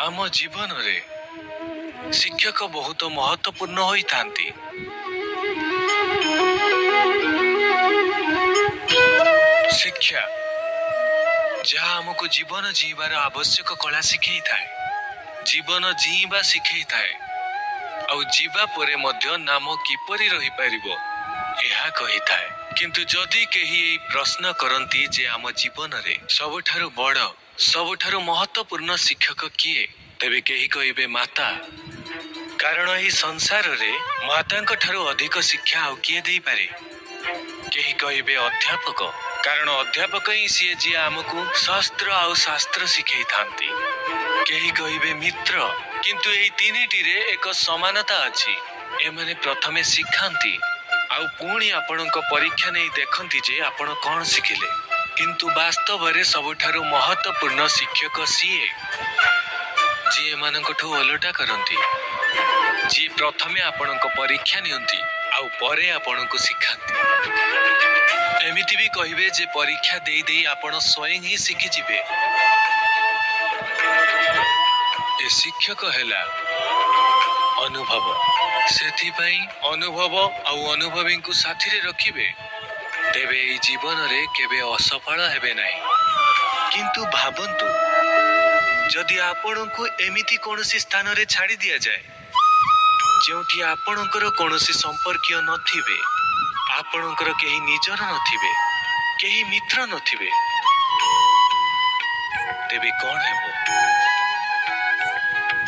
ଆମ ଜୀବନରେ ଶିକ୍ଷକ ବହୁତ ମହତ୍ୱପୂର୍ଣ୍ଣ ହୋଇଥାନ୍ତି। ଶିକ୍ଷା ଯାହା ଆମକୁ ଜୀବନ ଜୀଇଁବାର ଆବଶ୍ୟକ କଳା ଶିଖେଇଥାଏ, ଜୀବନ ଜୀଇଁବା ଶିଖେଇଥାଏ ଆଉ ଯିବା ପରେ ମଧ୍ୟ ନାମ କିପରି ରହିପାରିବ ଏହା କହିଥାଏ। କିନ୍ତୁ ଯଦି କେହି ଏଇ ପ୍ରଶ୍ନ କରନ୍ତି ଯେ ଆମ ଜୀବନରେ ସବୁଠାରୁ ବଡ଼, ସବୁଠାରୁ ମହତ୍ୱପୂର୍ଣ୍ଣ ଶିକ୍ଷକ କିଏ, ତେବେ କେହି କହିବେ ମାତା। କାରଣ ଏହି ସଂସାରରେ ମାତାଙ୍କ ଠାରୁ ଅଧିକ ଶିକ୍ଷା ଆଉ କିଏ ଦେଇପାରେ? କେହି କହିବେ ଅଧ୍ୟାପକ, କାରଣ ଅଧ୍ୟାପକ ହିଁ ସିଏ ଯିଏ ଆମକୁ ଶସ୍ତ୍ର ଆଉ ଶାସ୍ତ୍ର ଶିଖେଇଥାନ୍ତି। କେହି କହିବେ ମିତ୍ର। କିନ୍ତୁ ଏହି ତିନିଟିରେ ଏକ ସମାନତା ଅଛି। ଏମାନେ ପ୍ରଥମେ ଶିଖାନ୍ତି ଆଉ ପୁଣି ଆପଣଙ୍କ ପରୀକ୍ଷା ନେଇ ଦେଖନ୍ତି ଯେ ଆପଣ କଣ ଶିଖିଲେ। କିନ୍ତୁ ବାସ୍ତବରେ ସବୁଠାରୁ ମହତ୍ୱପୂର୍ଣ୍ଣ ଶିକ୍ଷକ ସିଏ ଯିଏ ଏମାନଙ୍କଠୁ ଓଲଟା କରନ୍ତି, ଯିଏ ପ୍ରଥମେ ଆପଣଙ୍କ ପରୀକ୍ଷା ନିଅନ୍ତି ଆଉ ପରେ ଆପଣଙ୍କୁ ଶିଖାନ୍ତି। ଏମିତି ବି କହିବେ ଯେ ପରୀକ୍ଷା ଦେଇ ଦେଇ ଆପଣ ସ୍ୱୟଂ ହିଁ ଶିଖିଯିବେ। ଏ ଶିକ୍ଷକ ହେଲା ଅନୁଭବ। ସେଥିପାଇଁ ଅନୁଭବ ଆଉ ଅନୁଭବୀଙ୍କୁ ସାଥିରେ ରଖିବେ, ତେବେ ଏଇ ଜୀବନରେ କେବେ ଅସଫଳ ହେବେ ନାହିଁ। କିନ୍ତୁ ଭାବନ୍ତୁ, ଯଦି ଆପଣଙ୍କୁ ଏମିତି କୌଣସି ସ୍ଥାନରେ ଛାଡ଼ି ଦିଆଯାଏ ଯେଉଁଠି ଆପଣଙ୍କର କୌଣସି ସମ୍ପର୍କୀୟ ନଥିବେ, ଆପଣଙ୍କର କେହି ନିଜର ନଥିବେ, କେହି ମିତ୍ର ନଥିବେ, ତେବେ କଣ ହେବ?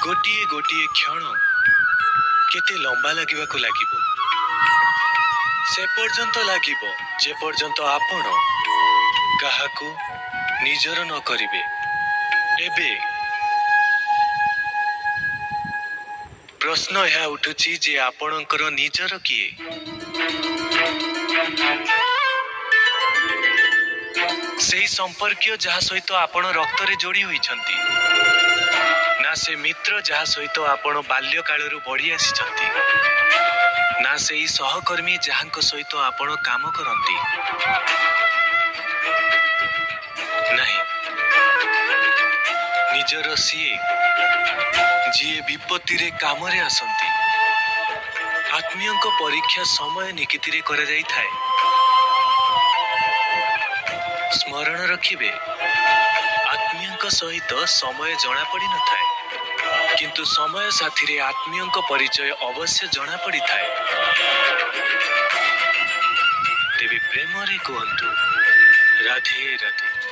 ଗୋଟିଏ ଗୋଟିଏ କ୍ଷଣ କେତେ ଲମ୍ବା ଲାଗିବାକୁ ଲାଗିବ। ସେ ପର୍ଯ୍ୟନ୍ତ ଲାଗିବ ଯେପର୍ଯ୍ୟନ୍ତ ଆପଣ କାହାକୁ ନିଜର ନ କରିବେ। ଏବେ ପ୍ରଶ୍ନ ଏହା ଉଠୁଛି ଯେ ଆପଣଙ୍କର ନିଜର କିଏ? ସେହି ସମ୍ପର୍କୀୟ ଯାହା ସହିତ ଆପଣ ରକ୍ତରେ ଯୋଡ଼ି ହୋଇଛନ୍ତି, ନା ସେ ମିତ୍ର ଯାହା ସହିତ ଆପଣ ବାଲ୍ୟକାଳରୁ ବଢ଼ି ଆସିଛନ୍ତି, ନା ସେଇ ସହକର୍ମୀ ଯାହାଙ୍କ ସହିତ ଆପଣ କାମ କରନ୍ତି? ନାହିଁ, ନିଜର ସିଏ ଯିଏ ବିପତ୍ତିରେ କାମରେ ଆସନ୍ତି। ଆତ୍ମୀୟଙ୍କ ପରୀକ୍ଷା ସମୟ ନିକିତିରେ କରାଯାଇଥାଏ। ସ୍ମରଣ ରଖିବେ, ଆତ୍ମୀୟଙ୍କ ସହିତ ସମୟ ଜଣା ପଡ଼ିନଥାଏ, କିନ୍ତୁ ସମୟ ସାଥିରେ ଆତ୍ମୀୟଙ୍କ ପରିଚୟ ଅବଶ୍ୟ ଜଣା ପଡ଼ିଥାଏ। ତେବେ ପ୍ରେମରେ କୁହନ୍ତୁ, ରାଧେ ରାଧେ।